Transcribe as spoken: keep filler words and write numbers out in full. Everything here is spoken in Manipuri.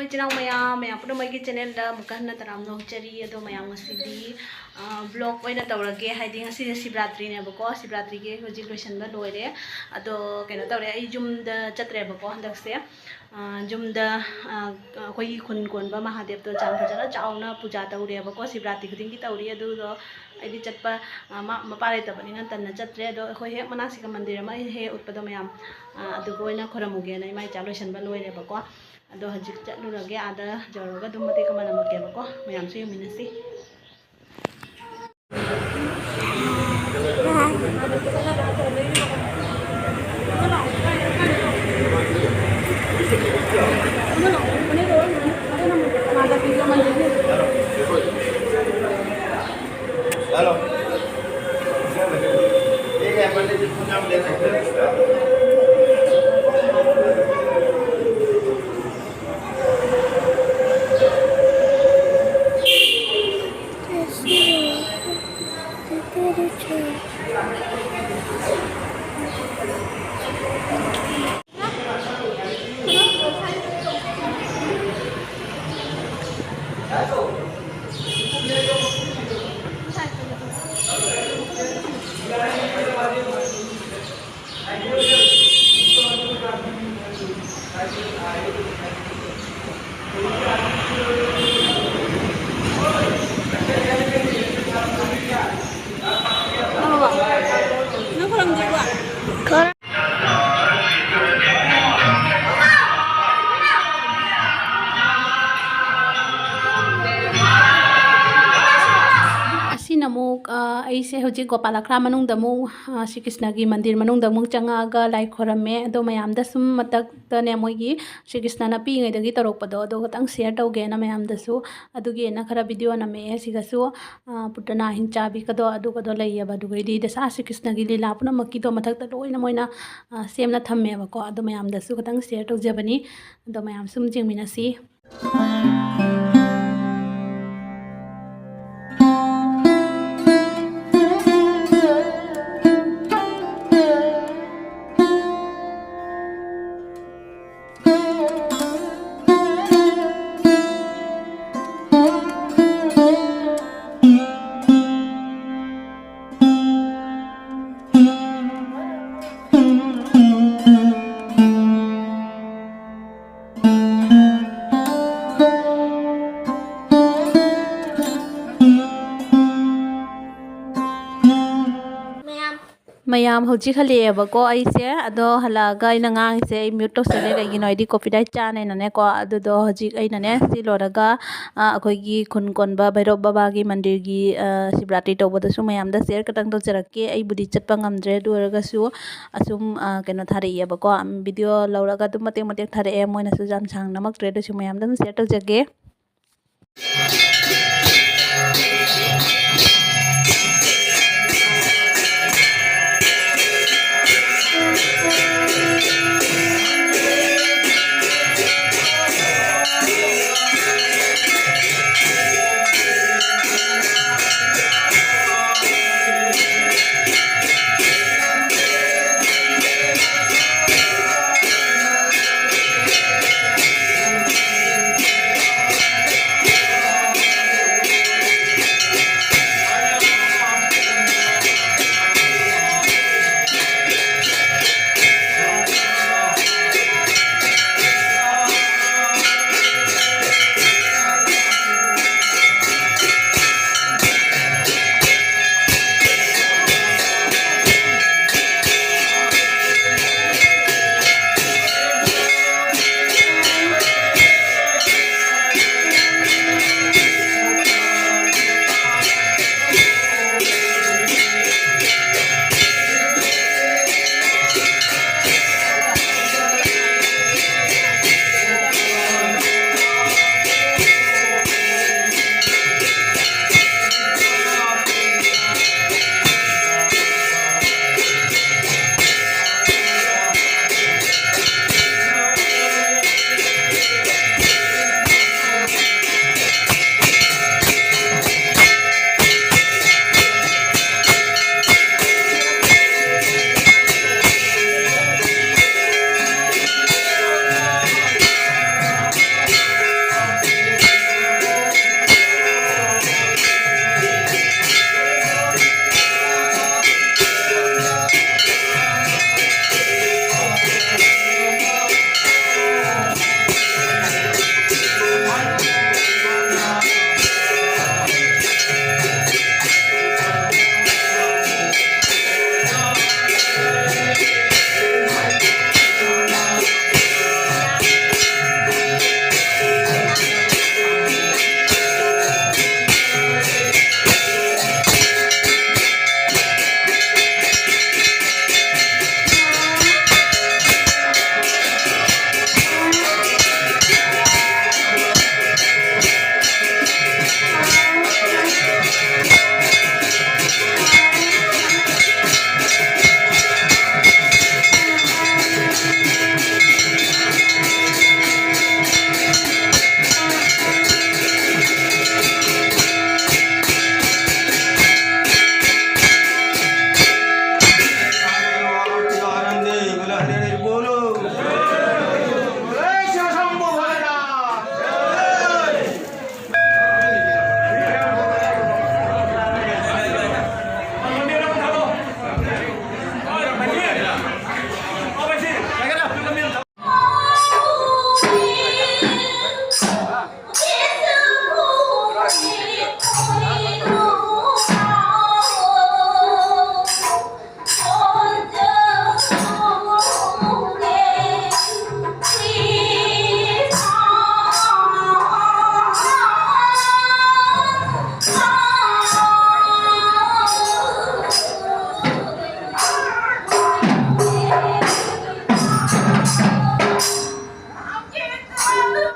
ꯏꯆꯤꯟ ꯏꯅꯥꯎ ꯃꯌꯥꯝ, ꯃꯌꯥꯝ ꯄꯨꯝꯅꯃꯛꯀꯤ ꯆꯦꯅꯦꯜꯗ ꯑꯃꯨꯛꯀ ꯍꯟꯅ ꯇꯔꯥꯝꯅ ꯑꯣꯛꯆꯔꯤ꯫ ꯑꯗꯣ ꯃꯌꯥꯝ, ꯉꯁꯤꯗꯤ ꯕ꯭ꯂꯣꯒ ꯑꯣꯏꯅ ꯇꯧꯔꯒꯦ, ꯍꯥꯏꯗꯤ ꯉꯁꯤꯁꯦ ꯁꯤꯕꯔꯥꯇ꯭ꯔꯤꯅꯦꯕꯀꯣ, ꯁꯤꯕꯔꯥꯇ꯭ꯔꯤꯒꯤ ꯍꯧꯖꯤꯛ ꯂꯣꯏꯁꯤꯟꯕ ꯂꯣꯏꯔꯦ꯫ ꯑꯗꯣ ꯀꯩꯅꯣ ꯇꯧꯔꯦ, ꯑꯩ ꯌꯨꯝꯗ ꯆꯠꯇ꯭ꯔꯦꯕꯀꯣ ꯍꯟꯗꯛꯁꯦ꯫ ꯌꯨꯝꯗ ꯑꯩꯈꯣꯏꯒꯤ ꯈꯨꯟ ꯀꯣꯟꯕ ꯃꯍꯥꯗꯦꯕꯇꯣ ꯌꯥꯝ ꯐꯖꯅ ꯆꯥꯎꯅ ꯄꯨꯖꯥ ꯇꯧꯔꯦꯕꯀꯣ, ꯁꯤꯕꯔꯥꯇ꯭ꯔꯤ ꯈꯨꯗꯤꯡꯒꯤ ꯇꯧꯔꯤ꯫ ꯑꯗꯨꯗꯣ ꯑꯩꯗꯤ ꯆꯠꯄ ꯃꯄꯥ ꯂꯩꯇꯕꯅꯤꯅ ꯇꯟꯅ ꯆꯠꯇ꯭ꯔꯦ꯫ ꯑꯗꯣ ꯑꯩꯈꯣꯏ ꯍꯦꯛ ꯃꯅꯥꯛꯁꯤꯒ ꯃꯟꯗꯤꯔ ꯑꯃ ꯍꯦꯛ ꯎꯠꯄꯗꯣ ꯃꯌꯥꯝ, ꯑꯗꯨꯒ ꯑꯣꯏꯅ ꯈꯣꯏꯔꯝꯃꯨꯒꯦꯅ ꯏꯃꯥ ꯏꯆꯥ ꯂꯣꯏꯁꯤꯟꯕ ꯂꯣꯏꯔꯦꯕꯀꯣ꯫ ꯑꯗꯣ ꯍꯧꯖꯤꯛ ꯆꯠꯂꯨꯔꯒꯦ, ꯑꯥꯗ ꯌꯧꯔꯒ ꯑꯗꯨꯝ ꯃꯇꯦꯛ ꯑꯃ ꯅꯝꯃꯛꯀꯦꯕꯀꯣ, ꯃꯌꯥꯝꯁꯨ ꯌꯦꯡꯃꯤꯟꯅꯁꯤ꯫ ꯑꯁꯤꯅ ꯑꯃꯨꯛ, ꯑ, ꯑꯩꯁꯦ ꯍꯧꯖꯤꯛ ꯒꯣꯄꯥꯂ ꯈ꯭ꯔꯥ ꯃꯅꯨꯡꯗ ꯑꯃꯨꯛ, ꯑ, ꯁ꯭ꯔꯤ ꯀ꯭ꯔꯤꯁꯅꯒꯤ ꯃꯟꯗꯤꯔ ꯃꯅꯨꯡꯗ ꯑꯃꯨꯛ ꯆꯪꯉꯛꯑꯒ ꯂꯥꯏ ꯈꯣꯏꯔꯝꯃꯦ꯫ ꯑꯗꯣ ꯃꯌꯥꯝꯗ ꯁꯨꯝ ꯃꯊꯛꯇꯅꯦ, ꯃꯣꯏꯒꯤ ꯁ꯭ꯔꯤ ꯀ꯭ꯔꯤꯁꯅꯅ ꯄꯤꯛꯏꯉꯩꯗꯒꯤ ꯇꯧꯔꯛꯄꯗꯣ, ꯑꯗꯣ ꯈꯇꯪ ꯁꯤꯌꯔ ꯇꯧꯒꯦꯅ ꯃꯌꯥꯝꯗꯁꯨ꯫ ꯑꯗꯨꯒꯤ ꯑꯩꯅ ꯈꯔ ꯚꯤꯗꯤꯑꯣ ꯅꯝꯃꯛꯑꯦ꯫ ꯁꯤꯒꯁꯨ, ꯑ, ꯄꯨꯇꯅꯥ ꯍꯤꯡꯆꯥꯕꯤ ꯀꯗꯣ ꯑꯗꯨꯒꯗꯣ ꯂꯩꯌꯦꯕ꯫ ꯑꯗꯨꯒꯩꯗꯤ ꯗꯁꯥ ꯁ꯭ꯔꯤ ꯀ꯭ꯔꯤꯁꯅꯒꯤ ꯂꯤꯂꯥ ꯄꯨꯝꯅꯃꯛꯀꯤꯗꯣ ꯃꯊꯛꯇ ꯂꯣꯏꯅ ꯃꯣꯏꯅ, ꯑ, ꯁꯦꯝꯅ ꯊꯝꯃꯦꯕꯀꯣ꯫ ꯑꯗꯣ ꯃꯌꯥꯝꯗꯁꯨ ꯈꯇꯪ ꯁꯤꯌꯔ ꯇꯧꯖꯕꯅꯤ꯫ ꯑꯗꯣ ꯃꯌꯥꯝ ꯁꯨꯝ ꯌꯦꯡꯃꯤꯟꯅꯁꯤ꯫ ꯃꯌꯥꯝ꯫ ꯃꯌꯥꯝ, ꯍꯧꯖꯤꯛ ꯍꯜꯂꯛꯑꯦꯕꯀꯣ ꯑꯩꯁꯦ꯫ ꯑꯗꯣ ꯍꯜꯂꯛꯑꯒ ꯑꯩꯅ ꯉꯥꯡꯉꯤꯁꯦ ꯑꯩ mute ꯇꯧꯁꯜꯂꯦ, ꯀꯩꯒꯤꯅꯣ ꯍꯥꯏꯗꯤ copyright ꯆꯥꯅꯦꯅꯅꯦꯀꯣ꯫ ꯑꯗꯨꯗꯣ ꯍꯧꯖꯤꯛ ꯑꯩꯅꯅꯦ ꯁꯤ ꯂꯣꯏꯔꯒ, ꯑ, ꯑꯩꯈꯣꯏꯒꯤ ꯈꯨꯟ ꯀꯣꯟꯕ ꯚꯩꯔꯣꯕ ꯕꯕꯥꯒꯤ ꯃꯟꯗꯤꯔꯒꯤ, ꯑ, ꯁꯤꯕꯔꯥꯇ꯭ꯔꯤ ꯇꯧꯕꯗꯁꯨ ꯃꯌꯥꯝꯗ share ꯈꯇꯪ ꯇꯧꯖꯔꯛꯀꯦ꯫ ꯑꯩꯕꯨꯗꯤ ꯆꯠꯄ ꯉꯝꯗ꯭ꯔꯦ, ꯑꯗꯨ ꯑꯣꯏꯔꯒꯁꯨ ꯑꯁꯨꯝ, ꯑ, ꯀꯩꯅꯣ ꯊꯥꯔꯛꯑꯦꯕꯀꯣ, video ꯂꯧꯔꯒ ꯑꯗꯨꯝ ꯃꯇꯦꯛ ꯃꯇꯦꯛ ꯊꯥꯔꯛꯑꯦ꯫ ꯃꯣꯏꯅꯁꯨ ꯌꯥꯝ ꯁꯥꯡꯅ ꯅꯝꯃꯛꯇ꯭ꯔꯦ, ꯑꯗꯨꯁꯨ ꯃꯌꯥꯝꯗ ꯑꯗꯨꯝ share ꯇꯧꯖꯒꯦ꯫